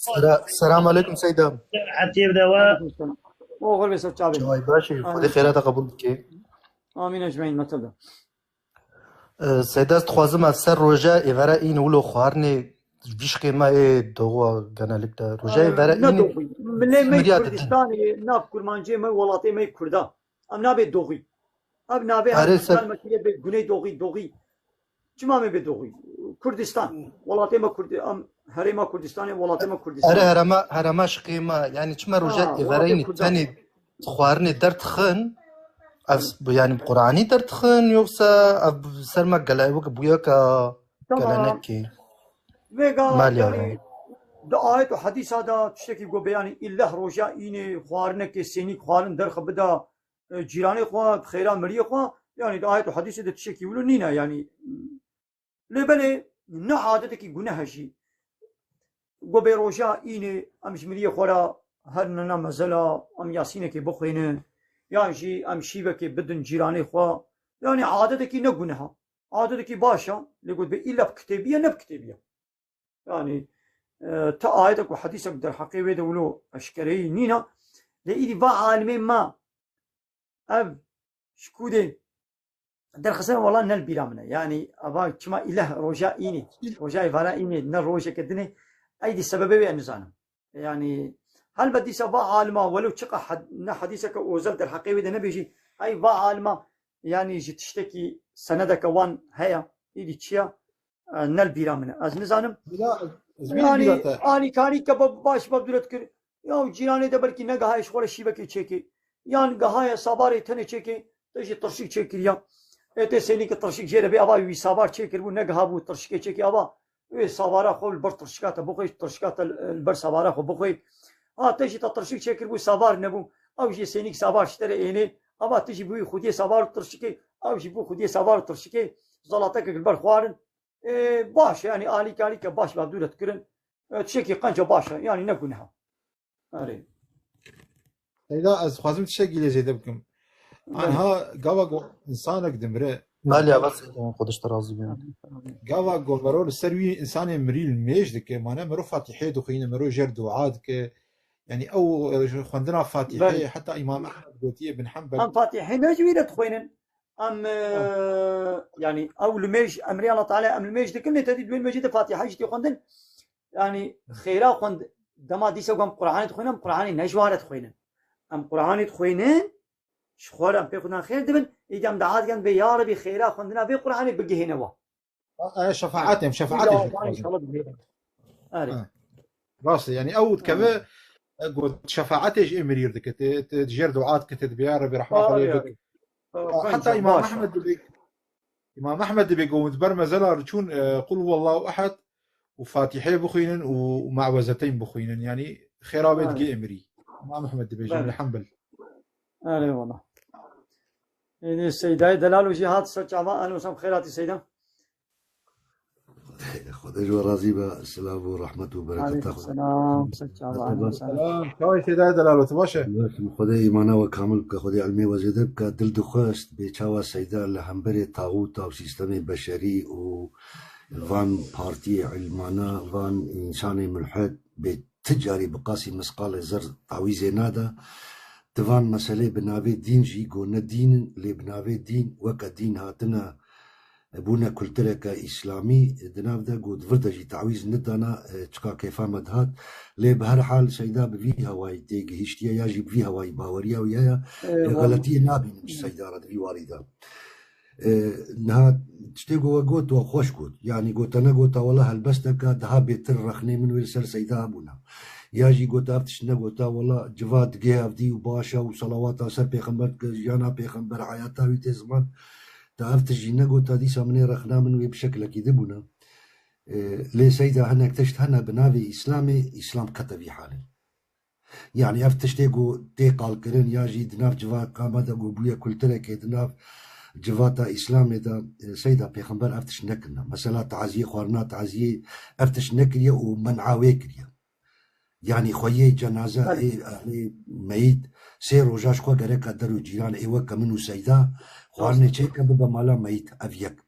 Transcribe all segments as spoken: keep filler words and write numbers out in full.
Sera-, Selam aleyküm Seyda. Hatiye bi dewa. Oxir be ser çavê. Çavay baş e, Xwedê xêrata qebûl bike. Amîn ecmaîn, metil de. E, Seyda, ez dixwazim ez ser roja êvara în wilo xwarinê vîşkê me ê dowa genellikle. Roja êvara ne în doxî. Milê me Kurdistanê, nav Kurmancê me, welatê me Kurda. Em nabê doxî. Ev navê her Erê ser- me kiriye bê gunê doxî, doxî. Çima me bê doxî? Kurdistan. Welatê me Kurdi-, em herêma Kurdistanê, welatê me Kurdistan. Erê herema, herema şiqê me. Yani çima roja Ha, êvara welatê în Kurdan. Tenê xwarinê derdixin? Ev s-, bu yani bi Qur'anî derdixin yoksa ev bi ser me gele-, wek bûye ka Tamam. Gelenekê? Vêga Malê yani ya. Di ayet û hedîsa da tiştekî go be yani îlleh roja înê xwarinekê sênîk xwarin derxe bida e, cîranê xwe, bi xêra miriyê xwe, yani di ayet û hedîsê de tiştekî wilo nîne, yani. Lê belê ne adetekî guneh e jî. Go bê roja înê em ji miriyê xwe re herine na mezela, em yasînekê bixwînin, yan jî em şîvekê bidin cîranê xwe. Yani adetekî ne guneh e. Adetekî baş e, lê got bê îlla bi kitêbî ye, ne bi kitêbî ye. Yani, e, ti ayetek û hedîsek derheqê wê de wilo eşkereyî nîna. Lê îdî va alimê me ev ji ku dê derxistin, wela ne li bîra min e. Yani, eva çima îleh roja înê, roja êvara înê, ne rojeke din e, eydî sebebê wê ez nizanim. Yani, helbet dîsa va alima, welo çiqa hed-, ne hedîseke ozel derheqê wê de nebêjî, ey va alima, yani, ji tiştekî senedeke wan heye, îdî çi ye? E, ne li bîra min e. Ez nizanim. Bila, ez bîra Yani, te. Alîkarî ke ba-, baş bab dûret kir. Ya cîranê de belkî negihaye ji xwe re şîvekê çêkê. Yan gihaye sabarê tenê çêkê, te jî tirşik çêkiriya. Ê tê sênî ke tirşik jê re bê, ava wî sabar çêkiribû, negihabû tirşikê çêkê, ava wê sabara xwe li ber tirşika te bixwe, tirşika te li, li ber sabara xwe bixwe. Ha, te jî te tirşik çêkiribû, sabar nebû. Ew jî sênîk sabar ji te re ênê. Ava tu jî bûyî xwediyê sabar û tirşikê, ew jî bû xwediyê sabar û tirşikê. Zalatekek li ber xwarin. E, baş e, yani alîkarîke baş ve dûret kirin. E, tiştekî qenca baş e, yani ne guneh e. Erê. Seyda, ez dixwazim tiştekî lê zêde bikim. Belê. Anha gava ku insanek dimire, Malê ya, bas, Xwedê ji te razî be. Gava ku mero li ser wî insanê mirî li mêj dike, mane mero Fatîhê dixwîne, mero jêr dua dike. Yani ew, e, xwendina Fatîhê, Belê. Heta Îmam Ehmed gotiye bin Hanbel. Em Fatîhê ne ji wî re dixwînin. Em, e, Ha. Yani, ew li mêj, emrê Allah Teala em li mêj dikin, lê te dî di wê mêjê de Fatiha jî tê xwendin. Yani, xêra xwend, dema dîsa ku em Qur'anê dixwînin, em Qur'anê ne ji wan re dixwînin. Em Qur'anê dixwînin, ji xwe re em pê xwendina xêr dibin, îdî em dua dikin, bê ya Rebî xêra xwendina vê Qur'anê bigihêne we. E, şefaetê, em şefaetê Ya, jî dixwazin. İnşallah bigihêne. Erê. Ha. Rast e, yani ew dikeve, Erê. E, got, şefaetê ji ê mirîr dike, te, te jêr dua dike, te dibê ya Rebî rehma xwe Erê, lê erê. bik. E, Heta bence Îmam baş e. Ehmed dibê, Îmam Ehmed dibê ku hûn di ber mezela re çûn, e, Qul huwallahu ehad û Fatîhê bixwînin û, û Mu'wezeteyn bixwînin. Yanî xêra wê Belê. Digê ê mirî. Îmam Ehmed dibêje, Belê. Bin Hanbel. Erê wala. Êdî Seydayê Delalo jî hat ser çava. Ehlen we sehlen, bi xêr hatî Seyda. Xwedê ji we razî be, silav û rehmet û bereketa Xwedê. Aleykum selam, ser çava, Merhaba. Aleykum selam. Selam, çawa Seydayê Delalo, tu baş e? Baş im, Xwedê îmana we kamil bike, Xwedê ilmê we zêde bike. Dil dixwest bê çawa Seyda li hemberê taxûta û sîstemê beşerî û van partiyê ilmana, van însanê mulhid bê ti carî bi qasî misqalê zerr tawîzê nade. Ti van meselê bi navê dîn jî go ne dîn in, lê bi navê dîn weke dîn hatine bûne kultureke îslamî di nav de, got vir de jî tawîz nidana, e, çika kêfa me dihat. Lê bi her hal Seyda bi vî hewayî tê gihiştiye ya jî bi vî hewayî baweriya wî heye. E, E, wala. Xeletiyê nabînim ji Seyda re di vî warî de. E, niha tiştê ku we got, we xweş got. Yanî gota negota wela helbesteke daha bêtir rexnê min wê li ser Seyda hebûna. Ya jî gota ev tişt negota wela civa digê hevdî û baş e û selawata ser pêxember dike, jiyana pêxember, heyata wî tê ziman. Te ev tişt jî negota, dîsa min ê rexna min wê bi şekilekî dibûna. E, lê Seyda hinek tişt hene bi navê Îslamê, Îslam kete vî halê. Yanî ev tiştê ku tê qalkirin ya jî di nav civata me de ku bûye kulturekê di nav civata Îslamê de, e, Seyda Pêxember ev tişt nekirine. Mesela taziyê, xwarina taziyê ev tişt nekiriye û men'a wê kiriye. Yanî xweyê cenaze Belê. Ê ehlê meyît sê roja ji xwe gereka der û cîran ê weke min û Seyda xwarinê Rast. Çêke bibe mala meyît, ev yek.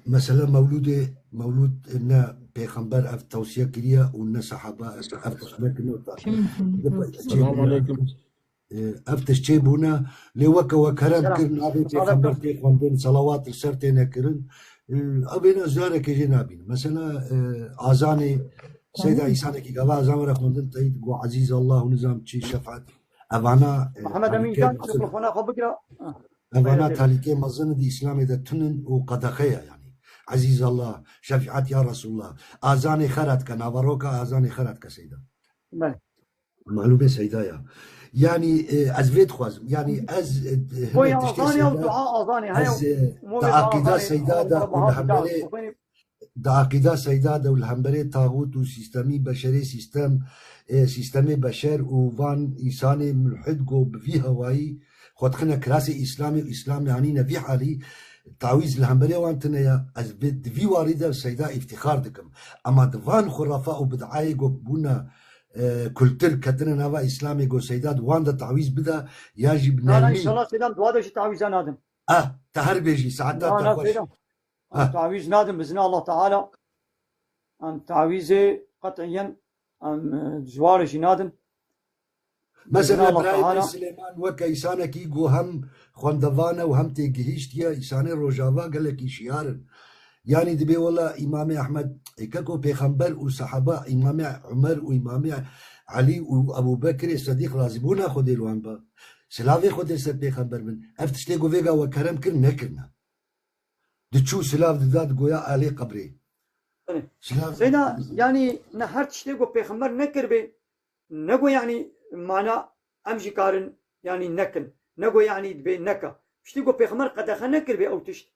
Mesela mewlûdê, mewlûd ne Pêxember ev tewsiye kiriye û ne sehaba ev tişt nekirine û ta-, Kim, kim, kim? Selamun aleyküm. E, ev tişt çêbûne, lê weke we kerem kir, navê Pêxember tê xwendin, selawat li ser tê nekirin. E, ev êna carekê jê nabînim. Mesela, e, azanê, Seyda, îsanekî gava azan were xwendin, teyî digo Ezîz Allah û nizam çi şefaet. Evana, e, Mihemed Emîn Can, mikrofona xwe bigire. Evana talîkê mezin di Îslamê de tunin û qedexe ye, yanî. Ezîz Allah, şefîat ya Resulullah. Azanê xera dike, naveroka azanê xera dike Seyda. Belê. Malûmê Seyda ya. Yanî, e, ez vê dixwazim. Yanî ez, e, Boya azanê ew Seyda, dua azanê, heye ez, e, di aqîda Seyda de û li hemberê, di aqîda Seyda de û li hemberê taxût û sîstemî beşerê sîstem, e, sîstemê beşer û van îsanê mulhid go bi vî hewayî xwe dixine kirasê Îslamê û Îslam yanîne vî halî, tawîz li hemberê wan tune ye. Ez bi, di vî warî de Seyda îftîxar dikim. Ema di van xurafa û bid'ayê go bûne, e, kultur ketine nava Îslamê go Seyda di wan de tawîz bide ya jî bi Na, na, nermî. Înşallah Seyda em dua de jî tawîza nadin. Ah, te her bêjî, saeta Na, te na, xweş. Seyda. Em tawîz nadin bi izna Allah Teala. Em tawîzê qet'iyen em, e, ji warê jî nadin. Mesela birayê me Silêman weke îsanekî ku hem xwendevan e û hem têgihiştiye, îsanê Rojava gelekî şiyar in. Yanî dibê wela Îmamê Ehmed, ê keko pêxember û sehaba, Îmamê Umer û Îmamê Elî û Ebû Bekirê Sedîq razîbûna Xwedê li wan be. Silavê Xwedê ser pêxember bin. Ev tiştê ku vêga we kerem kir, nekirine. Diçû silav dida, digoya alê qebrê. Belê. Silav Seyda, yanî ne her tiştê ku pêxember nekiribê, ne ku yanî mana em jî karin yanî nekin. Ne ku yanî dibê neka. Tiştê ku pêxember qedexe nekiribê ew tişt.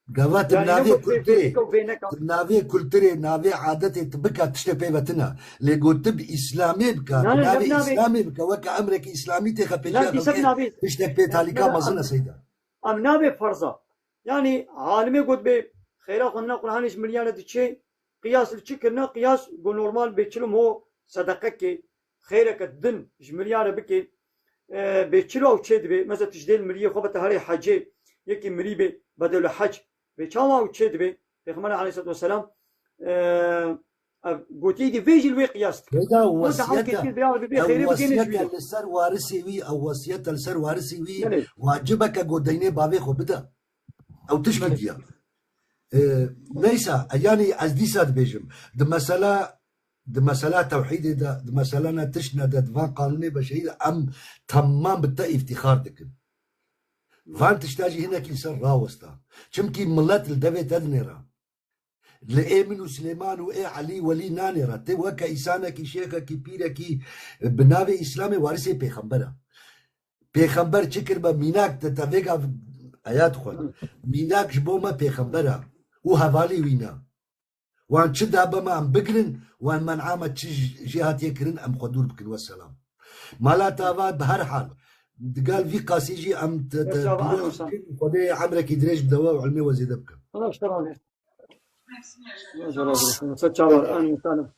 Gava tu Yanî ne navê ku dibê kulturê, vê neka, vê neka. Tu navê kulturê, navê adetê tu bika tiştê pê ve tune. Lê got tu bi Îslamê bika, Na, tu na, navê ne navê. Îslamê bika, weke emrekî Îslamî têxe pêşiya Na, dîsa xelkê navê. Tiştek pê talîka Na, na, mezin e em, Seyda. Em navê ferza. Yanî alimê got bê xêra xwendina Qur'anê ji milyare diçê, qiyas li çi kirine? Qiyas go normal bê çilo mo sedeqekê, xêreke din ji milyare bikê, e, bê çilo ew çê dibê? Mesela tu ji dê li miriyê xwe bete herê hecê, yekî mirî bê bedelul hec, bê çawa ew çê dibê? Pêxember aleyhisselatu vesselam, e, ev gotiyê dî vê jî li wê qiyas dike. Bêda Wek de hal wesiyete, kêşkir bira bibê ew xêrê bikêne ji wî wesiyete de. Li ser warisê wî, ew wesiyete li ser warisê wî Belê. Wacibeke go deynê bavê xwe bide. Ew tişkî Belê. diya. E, neyse, e, yanî ez dîsa dibêjim. Di mesela, di mesela tewhîdê de, di meselana tiştine de, di van qanûnê beşerî de em temam bi te îftîxar dikin. Van tişta jî hinekî li ser rawesta. Çimkî milet li devê te dinêra. Li ê min û Silêman û ê Elî Welî nanêra. Tê weke îsanekî, şêxekî, pîrekî bi navê Îslamê warisê pêxember e. Pêxember çi kiribe, mînak te, te vêga eyat xwend. Mînak ji bo me pêxember e û hevalî wî ne. Wan çi dabe me em bigirin, wan men'a me çi j-, jê hatiye kirin em xwe dûr bikin. Wesselam. Mala te ava bi her hal. Digal vî qasî jî em te, te Wesselam, pîroz wesselam. bikin, Xwedê emrekî dirêj bide we û ilmê we zêde bikin. Allah işte razı olsun. Allah razı olsun. Sen çavar, en insan.